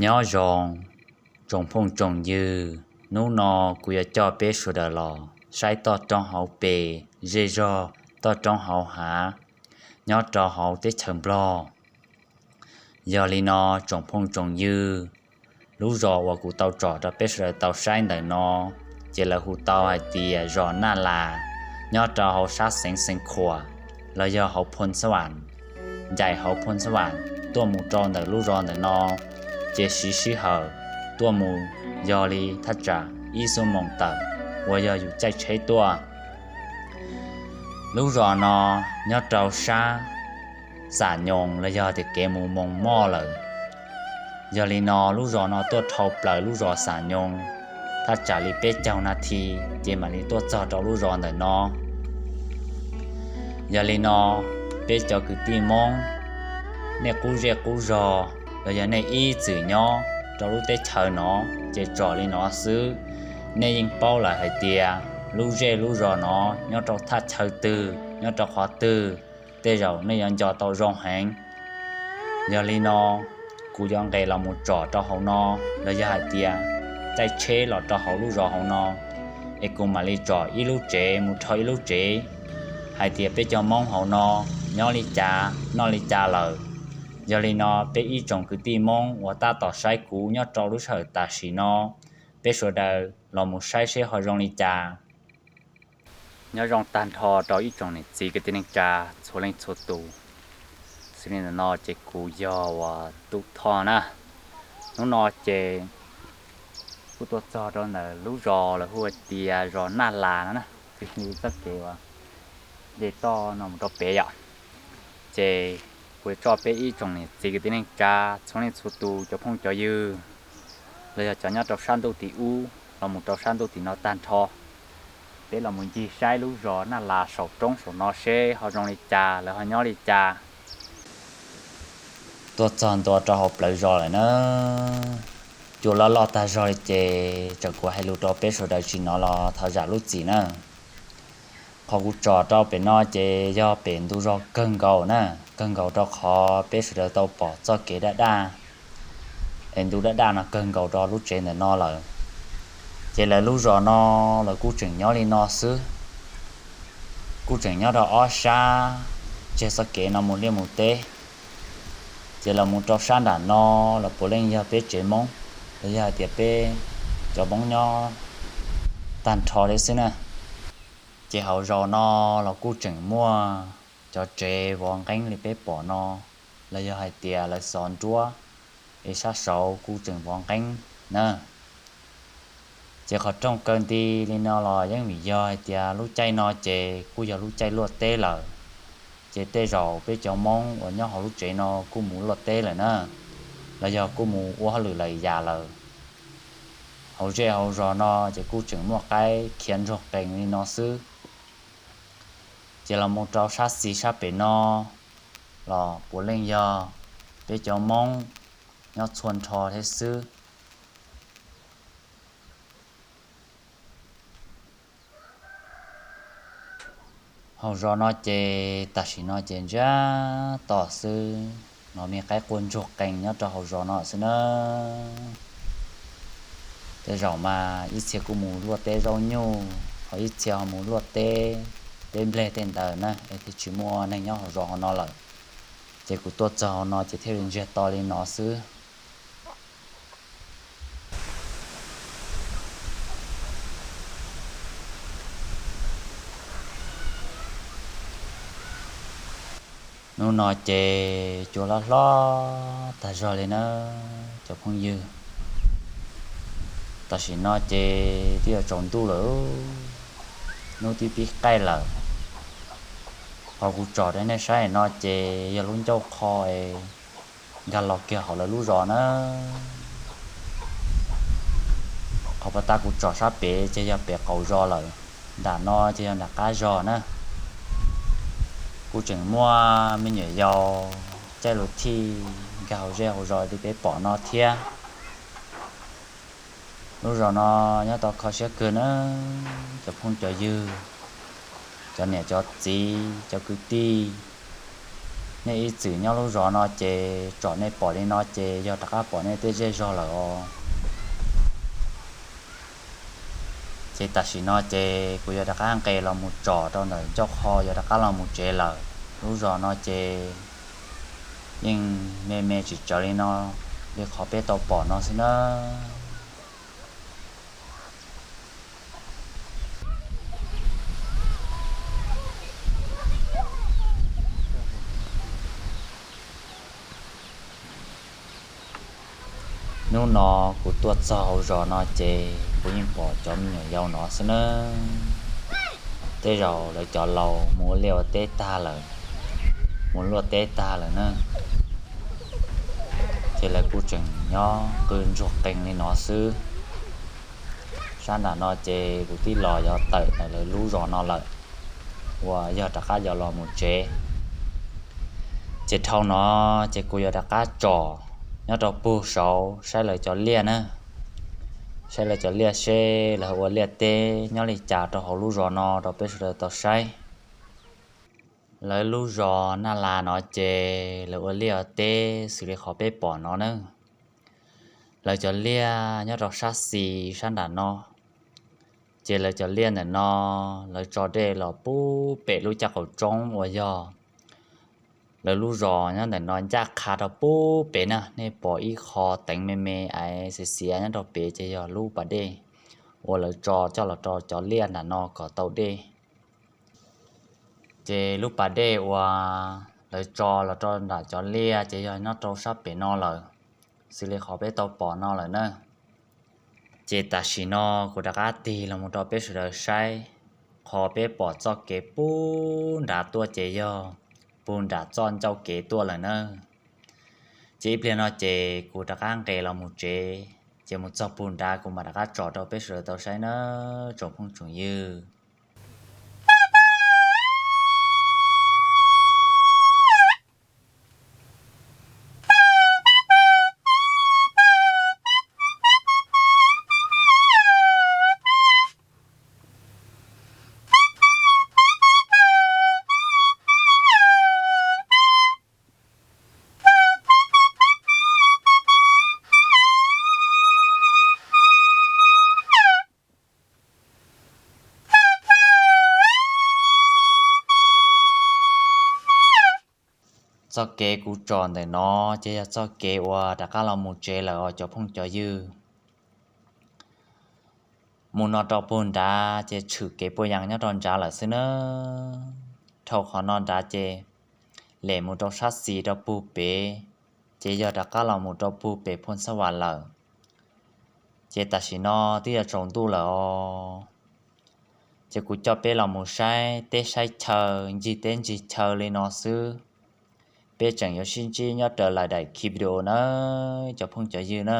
Nyob zoo tsoom phooj tsoom ywg, hnub no kuv yuav coj peb sawv daws los saib toj roob hauv pes, zej zog toj roob hauv hav, nyob rau hauv teb chaws Nplog. Yog li no tsoom phooj tsoom ywg, lub zos uas kuv tau tsom rau peb sawv daws tau saib ntawm no, ces lawv hu tau hais tias zos Naj Las, nyob rau hauv sab xeev Xeev Khuam, los yog hauv Phoo Xab Vam, ncaim hauv Phoo Xab Vam tuaj mus rau ntawm lub zos ntawm no, ces siv sij hawm tuaj mus yog li thaj tsam ib xuab moos tawm uas yog yus caij tsheb tuaj. Lub zos no nyob rau sab Xam Nyoos los yog tias kev mus Moos Moj lawm. Yog li no lub zos no tuaj dhau plaws lub zos Xam Nyoos thaj tsam li peb caug nas thi ces mam li tuaj txog rau lub zos ntawm no. Yog li no peb cov kwv tij Hmoob, nej qub zej qub zog los yog nej ib txwm nyob rau lub teb chaws no ces tsom li no xwb, nej yeej paub lawm hais tias lub zej lub zos no nyob rau thaj chaw twg, nyob rau qhov twg, tej zaum nej yuav nco tau zoo heev. Yog li no kuv yuav nqes los mus tsom rau hauv no, los yog hais tias caij tsheb los rau hauv lub zos hauv no, es kuv mam li tsom ib lub tsev mus rho ib lub tsev, hais tias peb cov Hmoob hauv no nyob li cas noj li cas lawm. Yog li no peb ib tsoom kwv tij Hmoob uas tab tom saib kuv nyob rau lub sij hawm tam sim no, peb sawv daws los mus saib seb ho zoo li cas. Nyob zoo tag nrho rau ib tsoom niam txiv kwv tij neej tsa txhua leej txhua tus. Xws li ntawm no ces kuv yog uas Tub Thoj na. Hnub no ces kuj tuaj txog rau ntawm lub zos lawv hu tias zos Naj Las no na, txoj kev uas de toj no mus rau pem yom. Ces kuv yuav coj peb ib tsoom niam txiv kwv tij neej tsa txhua leej txhua tus cov phooj cov ywg los yog cov nyob rau sab ntuj tim ub los mus rau sab ntuj tim no tag nrho, peb los mus ncig saib lub zos Naj Las saum roob saum no seb ho zoo li cas, lawv ho nyob li cas. Tuaj txog ntua rau hauv plawv zos lawm na. Cua loj loj tag zog li ces txawm kuv hais lus rau peb sawv daws tsis hnov los thov zam lub txim na. Qhov kuv tsom rau pem no ces yog pem ntu zos kawg nkaus na, kawg nkaus rau qhov peb sawv daws tau pom txoj kev daj daj es ntu daj daj no kawg nkaus rau lub tsev ntawm no lawm. Ces lawv lub zos no lawv kuj tseem nyob li no xwb, kuj tseem nyob rau ob sab tseg txoj kev no mus liaj mus teb. Ces los mus rau sab nram no los puav leej yog peb tsev Hmoob, los yog hais tias peb cov Hmoob nyob tag nrho li xwb na. Ces hauv zos no los kuj tseem muaj cov tsev vov nqeeb li peb pom no, los yog hais tias lawv xov nruab es sab saud kuj tseem vov nqeeb na. Ces qhov rooj kaw nti li no los yeej vim yog hais tias lub caij no ces kuj yog lub caij luaj teb lawm. Ces tej zaum peb cov Hmoob uas nyob hauv lub tsev no kuj mus luaj teb lawm na, los yog kuj mus ua hauj lwm lawm yam lawm. Hauv zej hauv zos no ces kuj tseem muaj qaib khiav ntsuag qees li no xwb. Ces los mus rau sab xis sab pem no los puav leej yog peb cov Hmoob nyob txhua nrho thiab xwb. Hauv zos no ces tam sim no ces ntsiag to xwb, hnov me qaib quaj ntsuag qees nyob rau hauv zos no xwb na. Tej zaum mas ib txhia kuj mus luaj teb zaub nyuj, ho ib txhia ho mus luaj teb, teb nplej tej ntawd na, es thiaj tsis muaj neeg nyob hauv zos hauv no lawm. Ces kuv tuaj txog hauv no ces thiaj li ntsiag to li no xwb. Hnub no ces cua loj hlob tag zog li na cov phooj ywg. Tam sim no ces twb yuav tsaus ntuj lawm, hnub twb pib qaij lawm. Qhov kuv tsom rau nej saib no ces yog lub ncauj qho es nkag los kiag hauv lawv lub zos na. Qhov puag ta kuv tsom sab pem ces yog pem qaum zos lawm, nram no ces yog nram qab zos na. Kuj tseem muaj me nyuam yaus caij lus thij nkag hauv zej hauv zos li peb pom no thiab. Lub zos no nyob tau kho siab kawg na cov phooj cov ywg, cov niam cov txiv cov kwv tij. Nej ib txwm nyob lub zos no ces tsom nej pom li no ces yog rov qab pom nej tej zej zog lawm os. Ces tam sim no ces kuv yuav rov qab nqes los mus tsom rau ntawm ncauj qho yuav rov qab los mus tsev lawm. Lub zos no ces yeej me me tsis tsawg li no, li qhov peb tau pom no xwb na. Hnub no kuv tuaj txog hauv zos no ces kuv yeej pom cov me nyuam yaus no xwb nawb. Tej zaum lawv cov laus mus ua liaj ua teb tag lawm, mus luaj teb tag lawm na, ces lawv kuj tseem nyob qw ntsuag qees li no xwb. Sab nram no ces kuv twb los yuav tawm ntawm lawv lub zos no lawm, uas yog rov qab yuav los mus tsev. Ces dhau no ces kuv yuav rov qab tsom nyob rau pug saud saib lawv cov liaj na, saib lawv cov liaj seb lawv ua liaj teb nyob li cas rau hauv lub zos no rau peb sawv daws tau saib. Lawv lub zos Naj Las no ces lawv ua liaj teb xws li qhov peb pom no na. Lawv cov liaj nyob rau sab xis sab nram no, ces lawv cov liaj ntawm no lawv tso dej los pub pem lub caj qaum roob uas yog lawv lub zos nyob ntawm no ncaj qha rau pub pem na. Nej pom ib qho teev me me ais xiav xiav nyob rau pem ces yog lub pas dej uas lawv tso coj los rau cov liaj nram no kom tau dej. Ces lub pas dej uas lawv tso los rau nram cov liaj ces yog nyob rau sab pem no lawm, xws li qhov peb tau pom no lawm na. Ces tam sim no kuv rov qab tig los mus rau peb sawv daws saib, qhov peb pom txoj kev pub nrad tuaj ces yog pug nram txoj ncauj kev tuaj lawm na. Ces ib pliag no ces kuv rov qab nqes los mus tsev, ces mus txog pug nrad kuv mam rov qab tsom rau peb sawv daws tau saib nawb tsoom phooj tsoom ywg. Txoj kev kuv tsom ntawm no ces yog txoj kev uas rov qab los mus tsev lawm os cov phooj cov ywg. Mus no rau pug nrad ces tshwm kev puas yas nyob rau nrad lawm xwb nawb. Dhau qhov no nrad ces lem mus rau sab xis rau pug pem, ces yog rov qab los mus rau pug pem Phoo Xab Vam lawm. Ces tam sim no twb yuav tsaus ntuj lawm os. Ces kuv coj peb los mus saib teb saib chaw, ncig teb ncig chaw li no xwb. Peb tseem yuav sib ntsib nyob raws lawm daim video nawb cov phooj cov ywg na.